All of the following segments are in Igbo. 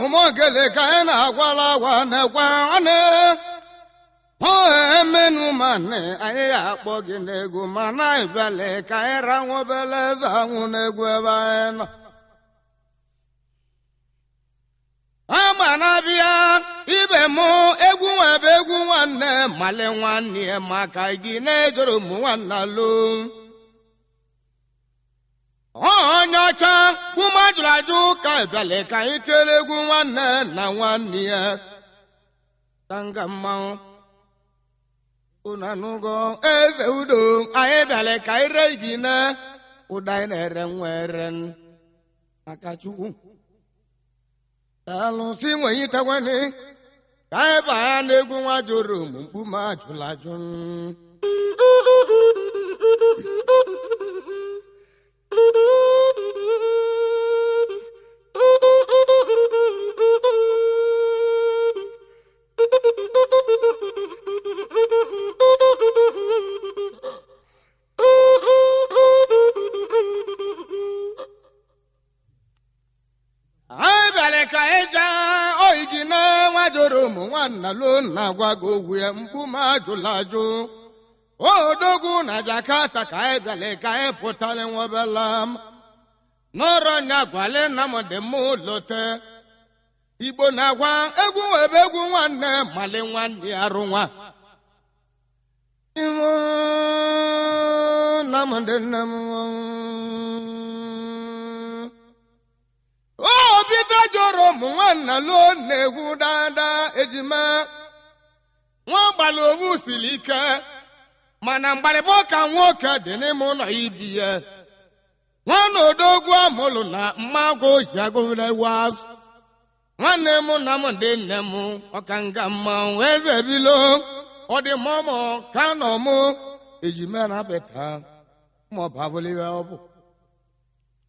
Ụmụogele ka anyị na-agwala agwa na-ekwe nwanne emenu manne anyị ya akpọ gị n'egwu mana anyị bịala ka anyị ranwụ obele eze anwụ n'egwu ebe anyị nọ. Ama na-abịa ibe m egwu nwebe egwu nwanne male nwanne ya maka gị na-ejoro m nwanne alụ. Onye ọcha ume jụrụ ajụ ka ịbịala ka anyị tere egwu nwanne na nwanne ya. Tanga mmanwụ unu anụgo eze udo anyị bịala ka anyị ree gị na ụda anyị na-ere nwere maka Chukwu. Alụsị nwenye takwanị ka anyị baa n'egwu nwa jụrụ m mkpu ma ajụla ajụ. Na-agwa gị ogwu ya mkpu ma ajụla ajụ. Odogwu na Jakarta ka anyị bịala ka anyị pụtara nwebela n'ọrụ nya gwale na m dị m lote. Igbo na-agwa egwu nwebe egwu nwanne mali nwanne arụ nwa na m dị nne m. Obido jụrụ ụmụ nwanna luo na-egwu dada ejima nwa mgbali owu siri ike mana mgbalịba ka nwoke dị n'ime ụlọ ibi ya. Nwanne odogwu amụlụ na mmagwụ jiagụlewu azụ. Nwanne m na m dị nne m ọkanga mmanwụ eze bilo ọ dị mọmọ ka nọ mụ ejima na apịta maọbụ abụliwe ọ bụ.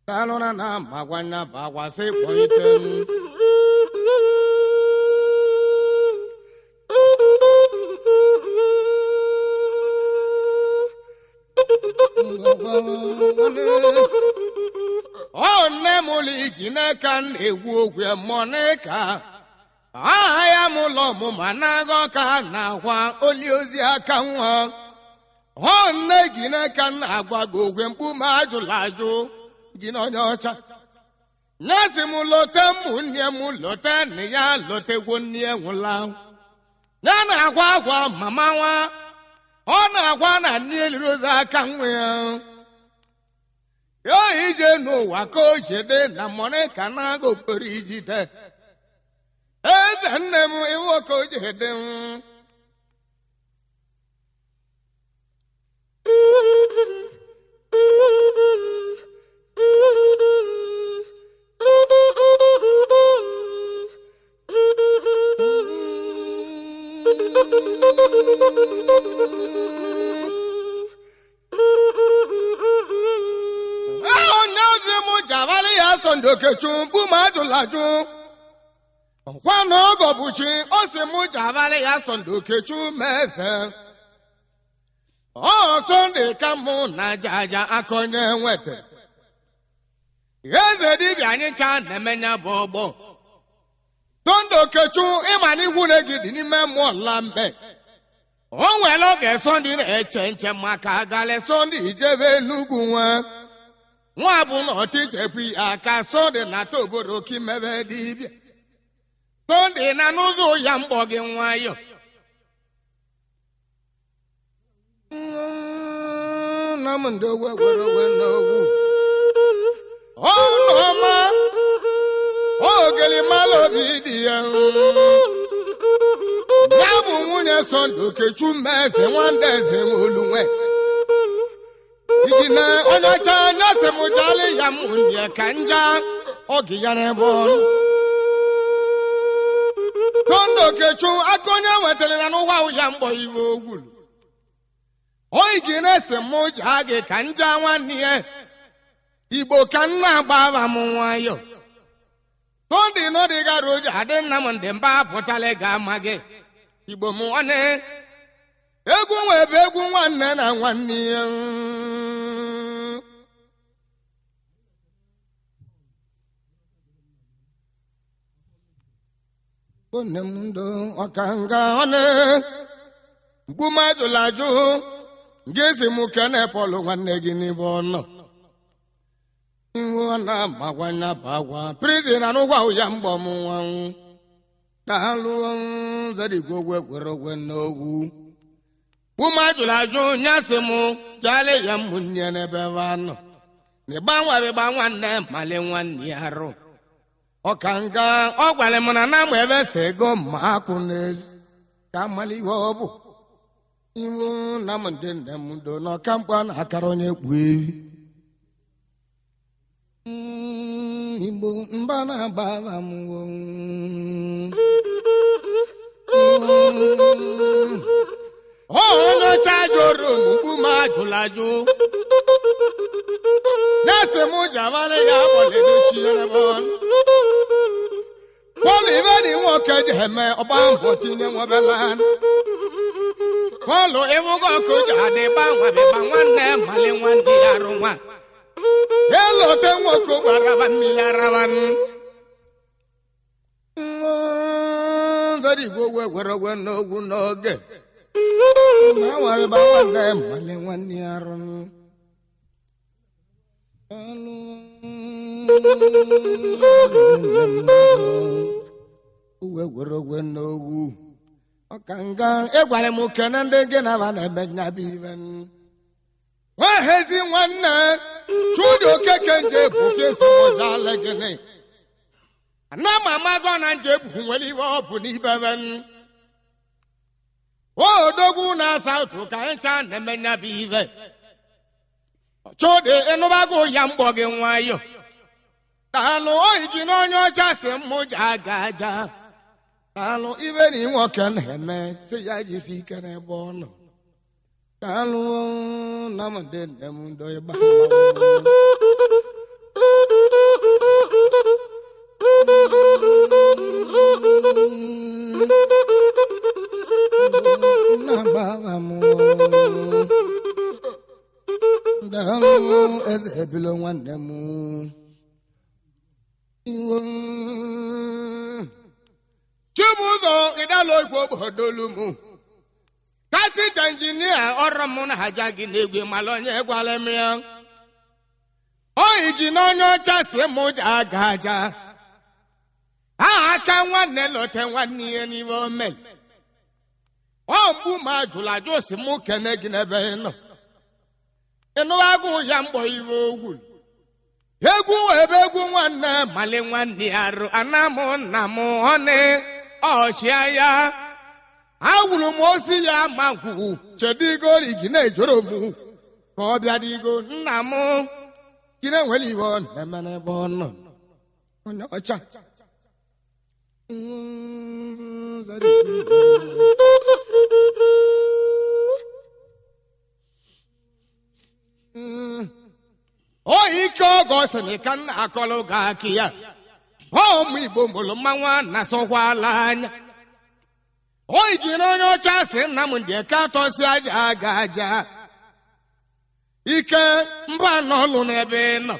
Talụra na magwanya bụ agwasị kpọite m. Ọ nne m ụlọ igi n'aka na-egwu okwu mọnịka aha ya m ụlọ ọmụma na-agụ ka na-agwa oli ozi aka nwa. Ọ nne gị n'aka na-agwa gị okwu mkpu ma ajụla ajụ gị n'onye ọcha. Nyasị m lote ụmụnne m lote nne ya lotegwo nne ya nwụla. Ya na-agwa agwa mama nwa ọ na-agwa na nne eliri ozi aka nwa ya. Ya ije n'ụwa ka o jede na mọnịka na-aga okporo ijide. Eze nne m iwu ka o jede m. Okechukwu ma ajụla ajụ kwana ogo bụchi o si mụ jabali ya Sọnde Okechukwu meze ọ Sọnde ka mụ na jaja akọnye nweta eze dibịa anyị cha na-emenya bụ ọgbọ Sọnde Okechukwu ịma n'igwu na gị dị n'ime mmụọ la mbe o nwere oge Sọnde na-eche nche maka agalị Sọnde ijebe n'ugwu nwa nwa bụ na ọchịchepụ aka Sọnde na-ata obodo ka imebe dibịa Sọnde na n'ụzọ ya mgbọ gị nwayọ ọnụọma ogelimala obi dị ya ya bụ nwunye Sọnde Okechukwu meze nwande eze olunwe iji na onye ọcha anya sị m jali ya m ndị ka nja oge ya n'ebe ọnụ Sọnde Okechukwu aka onye nwetara na n'ụwa ya mgbọ iwe ogwulu oyi gị na-ese m jaa gị ka nja nwanne ya Igbo ka nna agbaba m nwayọ Sọnde nọdịgara oji adị nna m ndị mba pụtara ga ama gị Igbo m nwanne egwu nwe ebe egwu nwanne na nwanne ya. Nne m ndo ọkanga ọnụ mgbu mmadụ lajụ nke si m kene Pọl nwanne gị n'ebe ọ nọ ihu ọ na-agbagwanya bụ agwa prizin na n'ụgwọ ya mgbọ m nwanwụ daalụ zerigwe ogwe gwere ogwe n'ogwu mgbu mmadụ lajụ nya sị m jale ya mụnye n'ebe ebe a nọ na ịgbanwe nwanne mali nwanne ya arụ ọkanga ọ gwara m na na mụ ebe si ego mma akwụ n'ezi ka amala ihe ọ bụ iwu na m ndị nne m do na ọkamkpa na akara onye kpu ehi. Igbo mba na-agba m. Onye ọcha jụrụ m mkpu m ajụla ajụ na-ese m ji abalị ya akpọledochi ebe Pọl ibe ni nwoke ji eme ọgba mbọ tinye nwebela Pọl ịwụgo ọkụ ji adị gbanwebịgba nwanne mali nwanne ya arụ nwa elote nwoke gbaraba mmiri araba nzọrọ igwe were ogwe n'ogwu n'oge na nwanne mali nwanne ya arụ. Uwe gwere ogwe n'ogwu ọka nga ịgwara m kene ndị gị na ba na-eme nyabụ ibe nwahezi nwanne Chudi Okeke nje bụ kesi mụjale gịnị na mama gọ na nje bụ nwere iwe ọ bụ n'ibebe odogwu na saụtụ ka anyị cha na-eme nyabụ ibe. Chudi ịnụbago ya mgbọ gị nwayọ daalụ oyi gị n'onye ọcha si mụ ji aga aja daalụ ibe na nwoke na-eme si ya jisi ike n'ebe ọ nọ daalụ na m dị nne m ndo ịgba. Na-agbaba m daalụ eze ebilo nwanne m iwe Chibụzọ ịdala igwe obodolu m kasịta injinia ọrụ m na aja gị n'egwe mala onye gwara m ya oyi ji n'onye ọcha si m ji aga aja aha aka nwanne lote nwanne ya n'iwe omel ọ mgbu ma jụrụ ajụ si m kene gị n'ebe ị nọ ịnụwa agụ ya mgbọ iwe ogwu egwu ebe egwu nwanne mali nwanne ya arụ anamụ nna m ọnị ọchịa ya awụrụ m osi ya ma gwụ chedigo igi na-ejoro m ka ọ bịa digo nna m gị na-enwere iwe ọ na-eme n'ebe ọ nọ onye ọcha. O ike ọgọ sị na ka nna akọlụ ga akị ya ụmụ Igbo mụrụ mmanwụ na-asọkwala anya oyi ji n'onye ọcha sị nna m ndị ka atọsi aja aga aja ike mba n'ọlụ n'ebe ị nọ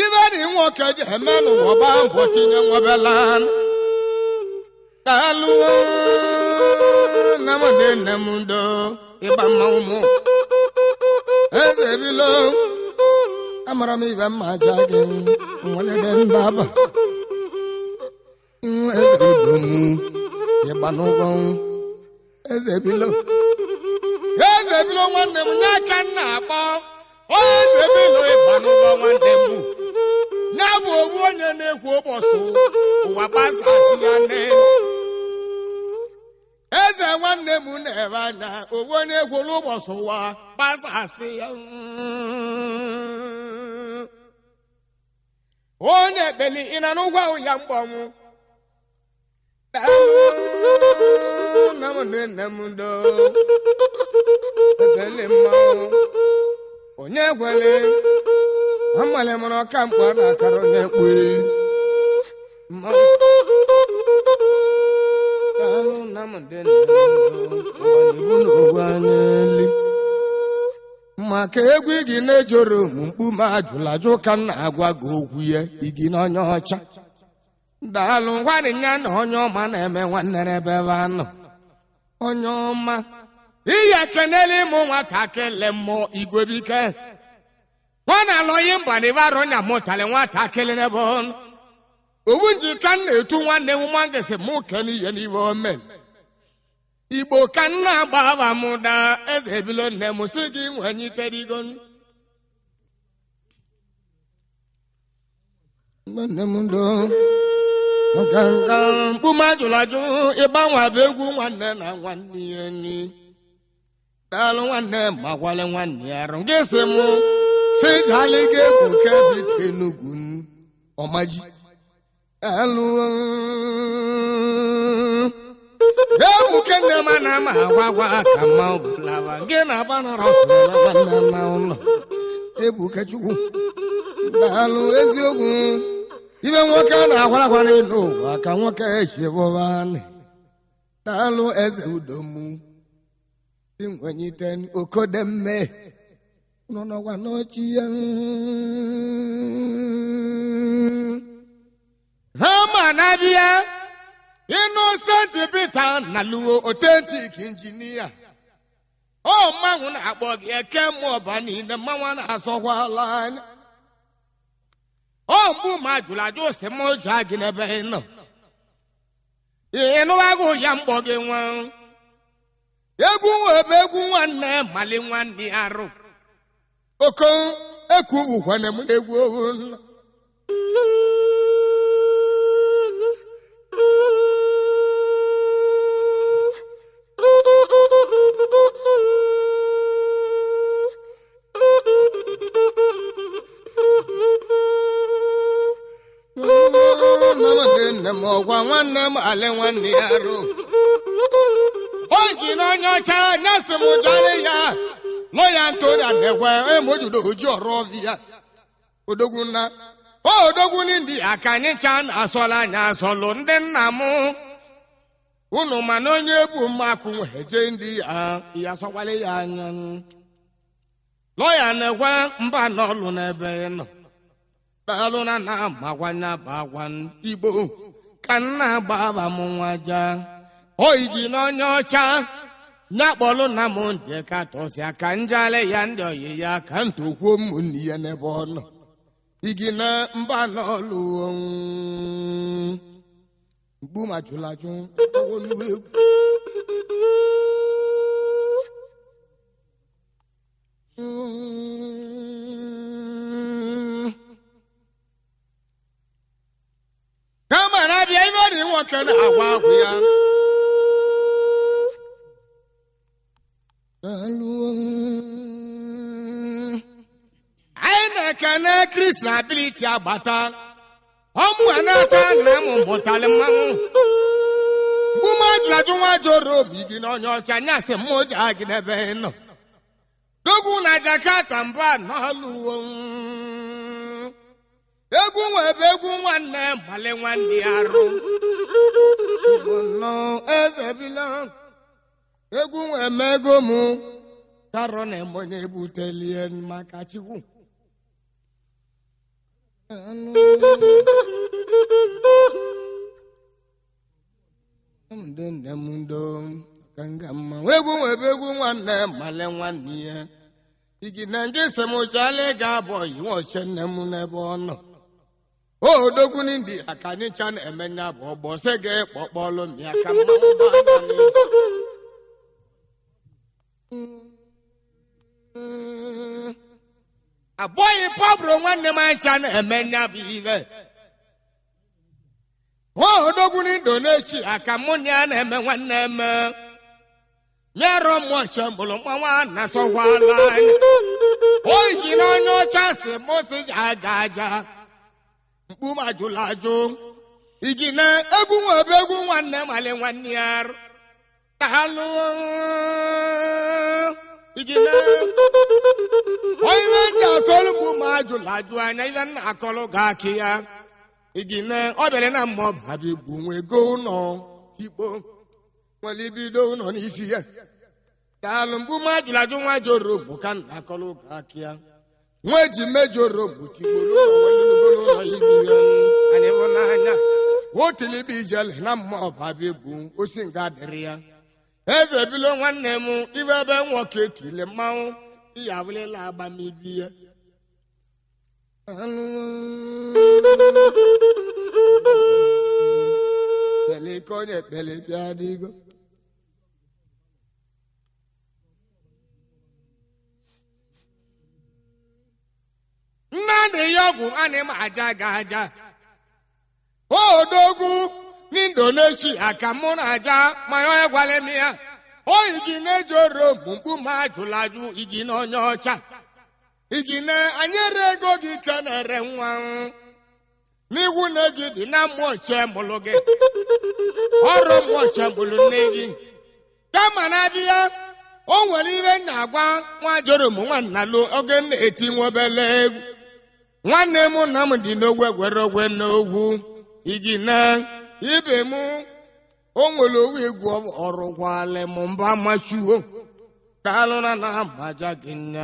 ibe na nwoke ji eme n'ụwa gbaa mbọ tinye nwebela daalụ nna m dị nne m ndo ịgba mmanwụ mụ eze bilo amara m ibe mma aja gị nwelede ndaba eze udo m ịgba n'ụgwọ eze bilo eze bilo nwanne m nye aka nna akpọ eze bilo ịgba n'ụgwọ nwanne m ya bụ owu onye na-ekwu ụbọchị ụwa gbasasị ya n'eze eze nwanne m na-ere anya owu onye ekwuru ụbọchị ụwa gbasasị ya onye ekpeli ị na n'ụgwọ ahụ ya mgbọnwụ nna m dị nne m do ebeli mmanwụ onye kwele amale mụrụ ọka mkpa na akara onye kpu mmanwụ nna m dị nne m do ụwa na-ebu n'owu anya eli maka egwu igi na-ejoro m mkpu ma ajụla ajụ ka m na-agwa gị okwu ya igi n'onye ọcha. Daalụ nwanne ya na onye ọma na-eme nwanne n'ebe ebe anọ. Onye ọma. Iya kenele ịmụ nwatakịrị mmụọ igwebike. Nwa na-alọghị mba na ibe arụ nya mụtalị nwatakịrị n'ebe ọ nọ. Owu nji ka m na-etu nwanne m nwa ngesi mụ kene ihe n'ibe ome. Igbo ka nna agba m daa eze ebilo nne m si gị nwenyiterigo. Nwanne m ndo nkanka mkpume ajụlajụ ịgbanwe bụ egwu nwanne na nwanne ya enyi. Daalụ nwanne ma gwale nwanne ya arụ gị sị mụ si jali gị egwu ke bite Enugu ọmaji. Daalụ ebuke nne m na ama agwa agwa ka mma ọbụlawa gị na-agba nara ọsọ nwanne na ụlọ ebuke chukwu. Daalụ eziokwu ibe nwoke na-agwara agwa n'elu ụwa ka nwoke echi bụba anị. Daalụ eze udomu inwenyite okodemme nọ n'ọgwa n'ochi ya. Ha ma na-abịa Innocent Peter na luo authentic injinia. Ọ mmanwụ na-akpọ gị eke mmụọba niile mmanwụ na-asọkwala anya. Ọ mgbu ma jụrụ ajụ sị m ụjọ gị n'ebe ị nọ. Ị nụwaghị ya mgbọ gị nwa. Egwu ebe egwu nwanne mali nwanne arụ. Oko eku ukwane m egwu owu nna. Nne m ọgwa nwanne m alị nwanne ya arụ. O ji n'onye ọcha nyasị m jọrọ ya. Lọya Antonia na-ekwe emojudo oji ọrụ ọvịa. Odogwu nna. O odogwu ndị aka anyị cha na-asọla anya asọlụ ndị nna m. Unu ma na onye bụ mmakụ eje ndị ya ya sọkwala ya anya. Lọya na-ekwe mba n'ọlụ n'ebe ị nọ. Daalụ na na amagwanya bụ agwa Igbo ka nna gbaba m nwa ja. Oyi n'onye ọcha nyakpọlụ na m ndị ka tọsịa ka njale ya ndị oyi ya ka ntokwuo ụmụnne ya n'ebe ọ nọ. Igi na mba n'ọlụ mgbu ma jụlajụ egwu. Kama na-abịa ibe dị nwoke na-agwa agwụ ya. Anyị na-ekene Chris na ability agbata. Ọmụ a na-acha na m mụtalị mmanwụ. Mgbu ajụlajụ nwa jụrụ obi gị n'onye ọcha nyasị m ụja gị n'ebe ị nọ. Dogwu na Jakarta mba n'ọlụwo. Egwu nwa ebe egwu nwanne mali nwanne ya arụ. Eze bila egwu nwa emego m karọ na emonye ebutelie maka Chukwu. Egwu nwa ebe egwu nwanne mali nwanne ya. Igi na nke sị m chale ga-abọ iwe ọchẹ nne m n'ebe ọ nọ. Odogwu ndị aka anyị cha na-eme nya bụ ọgbọ sị gị kpọkpọlụ m ya ka mmanwụ gbaa n'isi. Abụghị Pablo nwanne m acha na-eme nya bụ ibe. Odogwu n'Indonesia aka mụ na ya na-eme nwanne m. Nyerọ m ọchẹ mbụlụ mmanwụ a na-asọkwala anya. Oyi n'onye ọcha si mụ sị ya aga aja. Mkpu ma jụrụ ajụ. Igi na egwu nwa ebe egwu nwanne mali nwanne ya arụ. Daalụ. Igi na onye ndị asọlụ mkpu ma jụrụ ajụ anya ibe nna akọlụ ga-akị ya. Igi na ọ bịara na mmụọ babịa egwu nwe ego ụlọ ikpo nwere ibido ụlọ n'isi ya. Daalụ mgbu ma jụrụ ajụ nwa jụrụ bụ ka nna akọlụ ga-akị ya. Nwa eji mejọrọ bụ tigboro ụlọ nwelugolo ụlọ ibi ya. Anyị bụ n'anya. O tilibi ijele na mma ọbabịa egwu osi nga dịrị ya. Eze bilo nwanne m ibe ebe nwoke tili mmanwụ iya abụlịla agbamibi ya. Kpele ka onye ekpele bịa dịgo. Nnadị ya ọgwụ ana m aja ga aja. Odogwu n'Indonesia ka mụ na-aja ma onye gwara m ya. Oyi gị na-eji oro mkpu ma ajụla ajụ igi na onye ọcha. Igi na anyị ere ego gị ka na-ere nwa n'iwu na gị dị na mmụọ ochie mụlụ gị. Ọrụ mmụọ ochie mụlụ nne gị. Kama na abịa o nwere ihe m na-agwa nwa jụrụ m nwannalu oge m na-eti nwa obele egwu. Nwanne m na m dị n'ogwe gwere ogwe n'ogwu igi na ibe m o nwere owu egwu ọrụ gwale m mba machuo daalụ na na amaja gị nya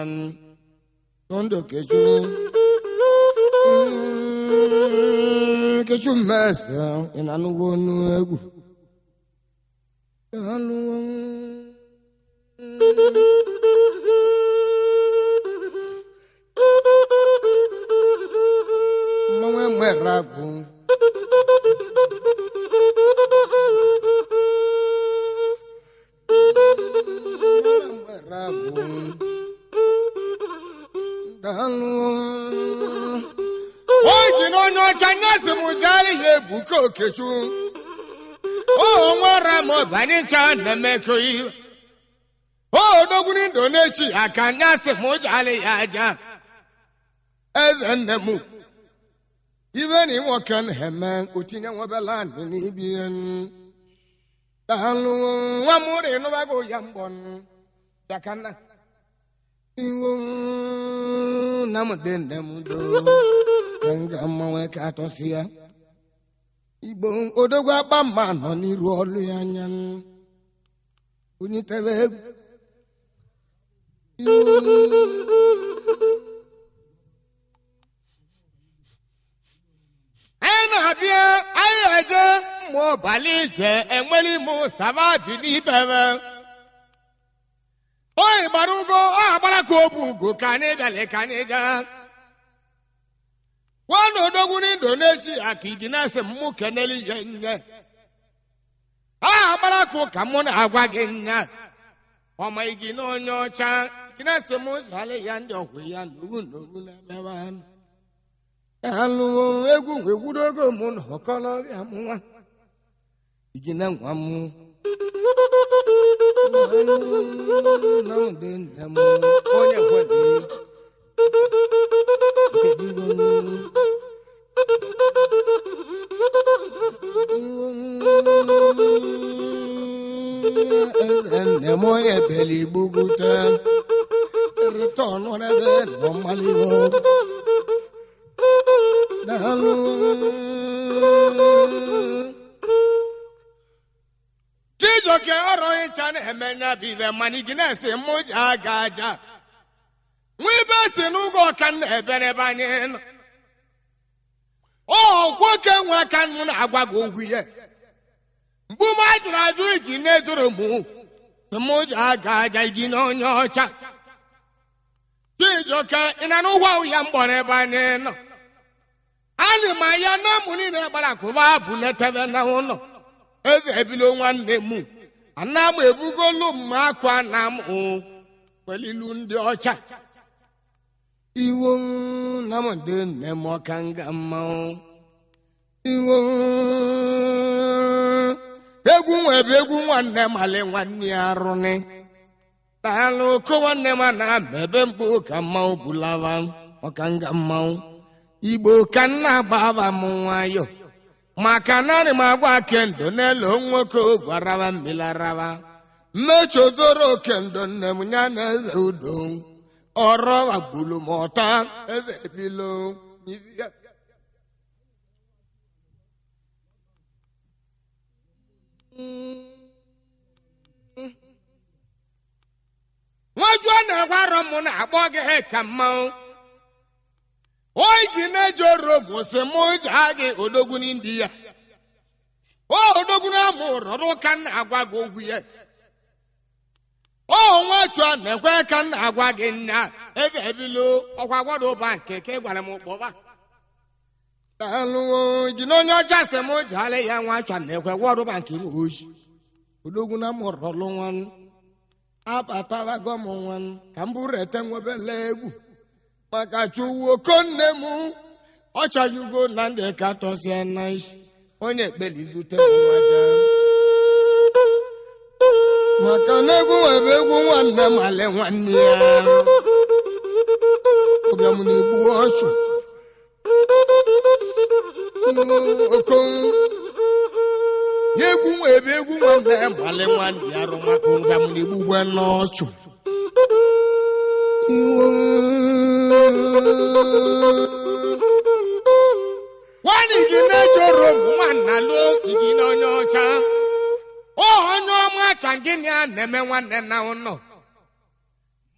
tondo kechu kechu mmese ị na-anụgo ọnụ egwu daalụ. Mmanwụ enwere agwụ. Enwere agwụ. Daalụ. O ji n'onye ọcha nyasị m jari ya ebuka okechu. O nwere m ọbanye ncha na-emekọ ihe. O odogwu n'Indonesia ka nyasị m jari ya aja. Eze nne m. Ibe ni nwoke na-eme otinye nwebela anị n'ibi ya. Daalụ nwa m rị nụbago ya mbọ yakana. Iwo na m dị nne m do. Ka nga mmanwụ ka atọsi ya. Igbo odogwu akpa mma nọ n'iru ọlụ ya anya. Onye tebe egwu. Anyị na-abịa anyị eje mmụọ balị ije enwere ime sava bi n'ibebe. Oyi gbara ugo ọ agbara ka o bu ugo ka anyị bịara ka anyị jee. Nwanne odogwu n'Indonesia ka iji na-asị mụ keneli ya nne. Ọ agbara ka ụka mụ na-agwa gị nne. Ọma igi na onye ọcha igi na-asị mụ zalị ya ndị ọgwụ ya n'owu n'owu n'ebe ahụ. Alụ egwu egwurogo mụ na ọkọlọbịa mụ nwa. Igi na nwa mụ. Onye kwere. Eze nne m onye beli gbugute. Rịtọnụ n'ebe nọ mmaliwo. Daalụ. Chijioke ọrụ ịcha na-eme nya bụ ibe mana igi na-esi mụ ji aga aja. Nwa ibe si n'ụgwọ ọka na-ebe n'ebe anyị nọ. Ọ nwoke nwe aka m na-agwa gị okwu ya. Mgbu m ajụrụ ajụ iji na-eduru m mụ ji aga aja igi na onye ọcha. Chijioke ị na n'ụgwọ ya mgbọrọ ebe anyị nọ. Ana m ya na mụ niile gbara akụba bụ n'etebe na ụlọ. Eze ebilo nwanne m. Ana m ebugolu m akwa na m welilu ndị ọcha. Iwo na m dị nne m ọka nga mmanwụ. Iwo egwu nwa ebe egwu nwanne m alị nwanne ya arụnị. Daalụ ko nwanne m na ebe mkpu ka mmanwụ bulawa ọka nga mmanwụ. Igbo ka nna agbaba m nwayọ. Maka naanị m agwa kendo n'elu nwoke gwarawa mmilaraba. Mmechodoro kendo nne m ya na eze udo. Ọrọwa gburu m ọta eze bilo. Nwajuo na-agwarọ m na-akpọ gị ka mmanwụ. Oyi ji na-eji oro m sị mụ jaa gị odogwu n'India. Odogwu na-amụ rọrọ ka nna agwa gị okwu ya. O nwa chụọ na-ekwe ka nna agwa gị nna eze ebilo ọkwa gwọdụ ụba nke ka ị gwara m kpọba. Alụwo ji na onye ọcha sị m jale ya nwa chụọ na-ekwe gwọdụ ụba nke m oji. Odogwu na-amụ rọrọ nwanụ. Abatabago m nwanụ ka m bụrụ ete nwebele egwu. Maka chụwo okonne m ọ chajugo na ndị ka tọsịa na isi. Onye ekpelizute m nwa jee. Maka na egwu nwebe egwu nwanne m ale nwanne ya. Ụbịam na-egbu ọchụ. Okon. Egwu nwebe egwu nwanne m ale nwanne ya rụ maka ụbịam na-egbu gwe n'ọchụ. Nwanne gị na-ejoro m nwanna lụọ gị n'onye ọcha. O onye ọma ka gịnị a na-eme nwanne na ụlọ.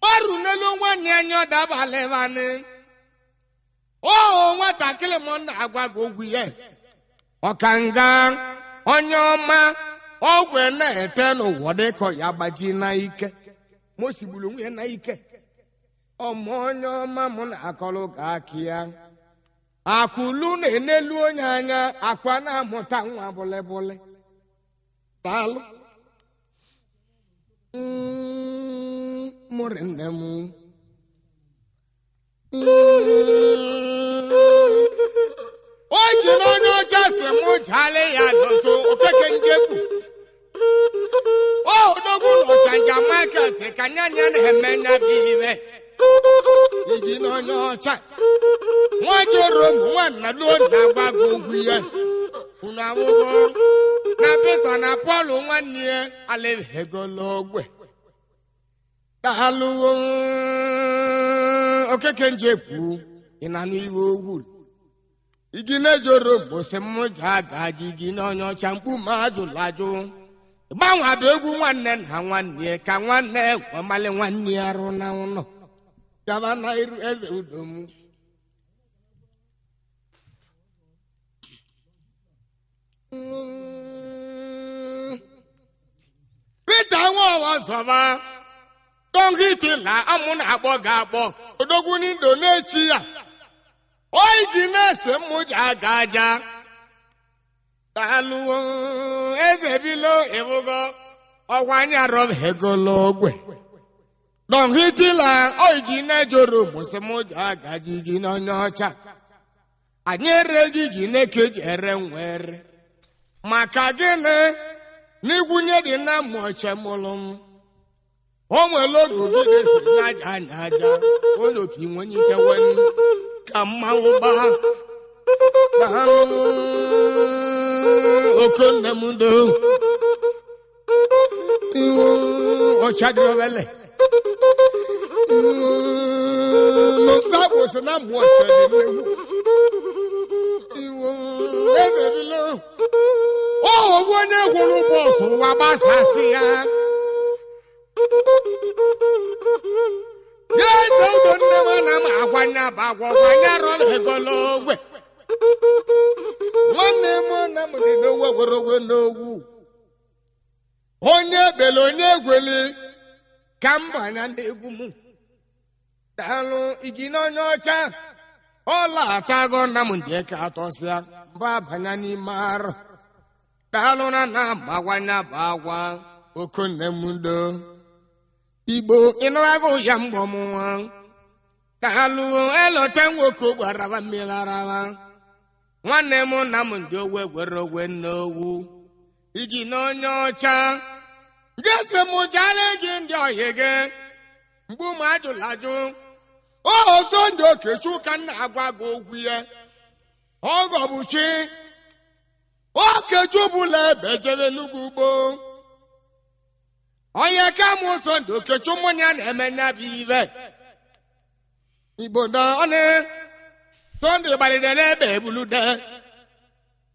Gbaru n'elu nwanne anya ọ dabalịbanị. O nwatakịrị m na-agwa gị okwu ya. Ọkanga onye ọma ọgwụ na-ete n'ụwa dịka ya gbaji na ike. Mo sigburu nwunye na ike. Ọmụ onye ọma m na-akọrọ ka akị ya. Akụlu na-enelu onye anya akwa na-amụta nwa bụlịbụlị. Daalụ. Mụrụ nne m. O ji n'onye ọcha si mụ jale ya nọtụ okeke njekwu. O odogwu n'ọchanja market ka nyanya na-eme nya bụ iwe. Iji n'onye ọcha. Nwa joro m nwanna luo na-agwa gị okwu ya. Unu awụgo na Pita na Pọl nwanne ya alịghegolo ogwe. Daalụ okeke njekwu ị na-anụ iwe ogwu. Igi na-ejoro mgbụsị m ji aga ji gị n'onye ọcha mkpu ma ajụla ajụ. Gbanwado egwu nwanne na nwanne ya ka nwanne nwemalị nwanne ya arụ na ụlọ. Gaba na iru eze udo m. Pita nwaọwa zọba dọngiti la amụ na-akpọ ga-akpọ odogwu n'indo n'echi ya. Oyi ji na-ese mụ ji aga aja. Daalụ eze bilo ịbụgo ọkwa anya rọbegolo ogwe. Dọngiti la oyi ji na-ejoro mụsị mụ ji aga ji gị n'onye ọcha. Anyị ereghị gị na-eke ji ere nwere. Maka gịnị n'igwunye dị na mmụọche mụrụ m. O nwere oge ogide si n'aja anya aja onye opi nwenye ikewe ka mmanwụ gbaa. Okonne m do. Ọcha dịrị obele. N'otu agbụsị na mmụọche dị n'egwu. Eze bilo. O onye gwụrụ bọọsụ ụwa gbasasị ya. Ya eze udo nne m na m agwa nya bụ agwa ọgwa nya rọrọ egolo ogwe. Nwanne m na m dị n'ogwe gwere ogwe n'ogwu. Onye ekpele onye egweli ka m banya n'egwu m. Daalụ igi n'onye ọcha. Ọla atago na m ndị ka atọsịa mba abanya n'ime arụ. Daalụ na na amagwanya bụ agwa okonne m do. Igbo ịnụagụ ya mgbọ m nwa. Daalụ elote nwoke gwaraba mmiri araba. Nwanne m na m ndị ogwe gwere ogwe n'owu. Igi n'onye ọcha. Gesi m jara gị ndị ọhịa gị. Mgbu m ajụla ajụ. O Sọnde Okechu ka m na-agwa gị okwu ya. Ọgọ bụ chi. Okechu bụla ebe jebe n'ugwu ugbo. Onye ka mụ Sọnde Okechu mụ ya na-eme nya bụ ibe. Igbo na ọnị Sọnde gbalide n'ebe ebulude.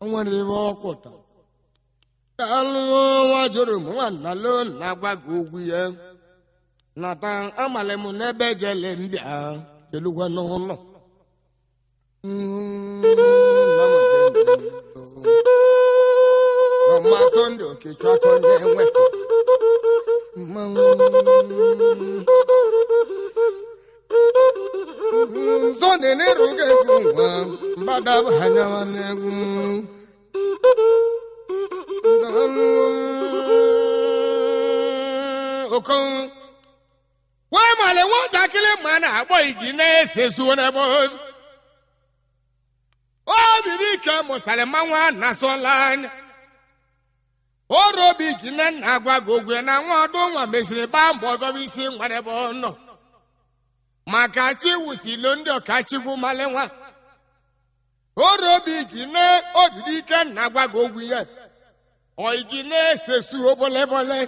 O nwere ibe ọkwụta. Daalụ nwa jụrụ m nwanna lo na-agwa gị okwu ya. Nata amalị m n'ebe jele mbịa kelugwa n'ụlọ. Okechukwu aka onye nwe mmanwụ. Nzọdị n'ịrụga egwu nwa mgbada banyawa n'egwu. Okon wee male nwatakịrị ma na-akpọ igi na-ese zuo n'ebe obi dike mụtara mmanwụ a na-asọla anya. Ọrụ obi igi na nna agwa gị ogwe na nwa ọdụ nwa mesịrị gbaa mbọ ọzọbụ isi nwa n'ebe ọ nọ. Maka chi wusilo ndị ọkachikwu male nwa. Ọrụ obi igi na obi dike nna agwa gị ogwe ya. Ọ igi na-ese suo bọlebọle.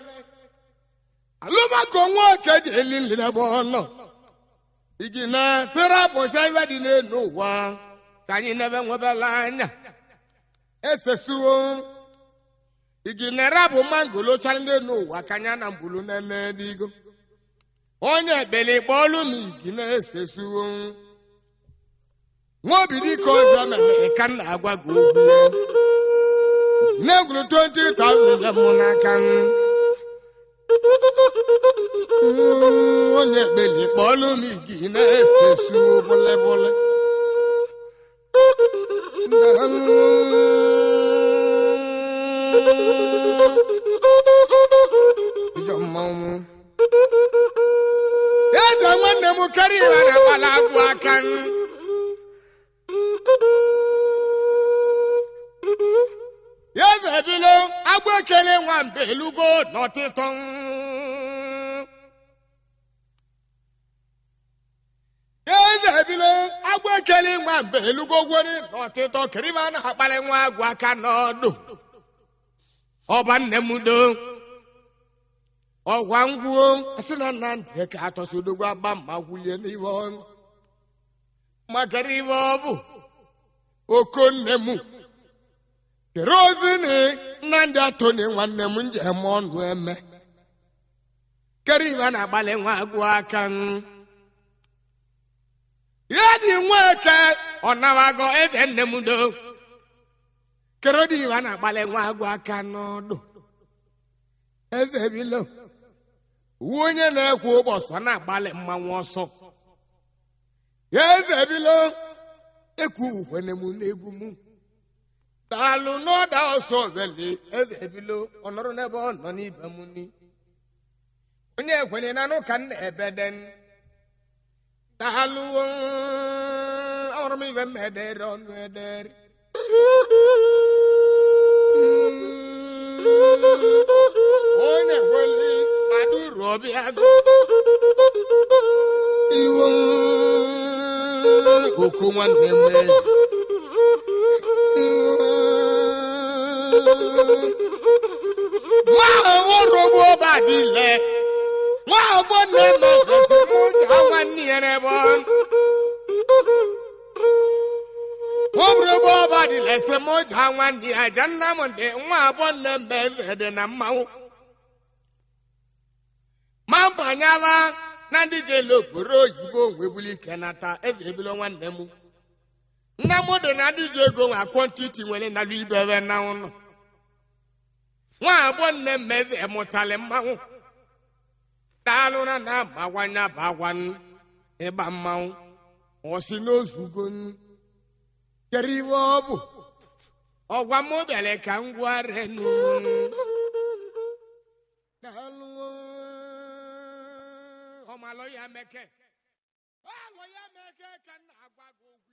Alụmako nwoke ji eli nri n'ebe ọ nọ. Igi na sịrapụsa iwe dị n'elu ụwa ka anyị n'ebe nwebela anya. Esesuo. Igi na rabụ mangolo chara n'elu ụwa ka anya na mbulu nene n'igo. Onye ekpele kpọọlụ m igi na-esesuo. Nwa obi dike ọzọ mere ka m na-agwa gị okwu. Na-egwuru 20,000 mụ n'aka m. Onye ekpele kpọọlụ m igi na-esesu bụlebụle. Ijọ mmanwụ. Eze nwanne m karịa ihe na-agbala agwụ aka m. Eze ebilo agbụ ekele nwamba elugo n'ọtịtọ. Eze ebilo agbụ ekele nwamba elugo gwori n'ọtịtọ kiriba na-akpali nwa agwụ aka n'ọdụ. Ọba nne m do. Ọgwa ngwuo sị na Nnamdị ka atọsi odogwu agba mma gwulie n'ihe ọnụ. Makara ihe ọ bụ oko nne m. Kere ozi ni Nnamdị Atoni nwanne m njem ọnụ eme. Kere ibe na-agbalị nwa agwụ aka m. Ya dị nweke ọ nawago eze nne m do. Kere dị ibe na-agbalị nwa agwụ aka n'ọdụ. Eze bilo. Uwe onye na-ekwu ụbọchị ọ na-agbalị mmanwụ ọsọ. Eze bilo. Ekwu ukwene m n'egwu m. Daalụ n'ọda ọsọ veli eze ebilo ọ nọrọ n'ebe ọ nọ n'ibe m ni. Onye ekwenye na anụ ka m na-ebede. Daalụ ọrụ m ibe m edere ọnụ edere. Onye kweli maduru ọbịa go. Iwu oku nwanne m. Nwa orogbo ọba dile. Nwa ọgbọ nne m efesi m ụja nwanne ya n'ebe ọ. Orogbo ọba dile si m ụja nwanne ya ja nna m dị nwa agbọ nne m eze dị na mmanwụ. Ma mbanyaba na ndị jele okporo oyibo nwebuli ike nata eze ebilo nwanne m. Nna m dị na ndị ji ego nwe akwọntiti nwere nalụ ibebe na ụlọ. Nwa agbọ nne m eze mụtalị mmanwụ. Daalụ na na amagwanya bagwan ịgba mmanwụ. Ọ sị n'ozugo kere iwe ọ bụ. Ọgwa m bịara ka m gwa renu. Daalụ ọmalọ ya meke. Alọ ya meke ka m na-agwa gị okwu.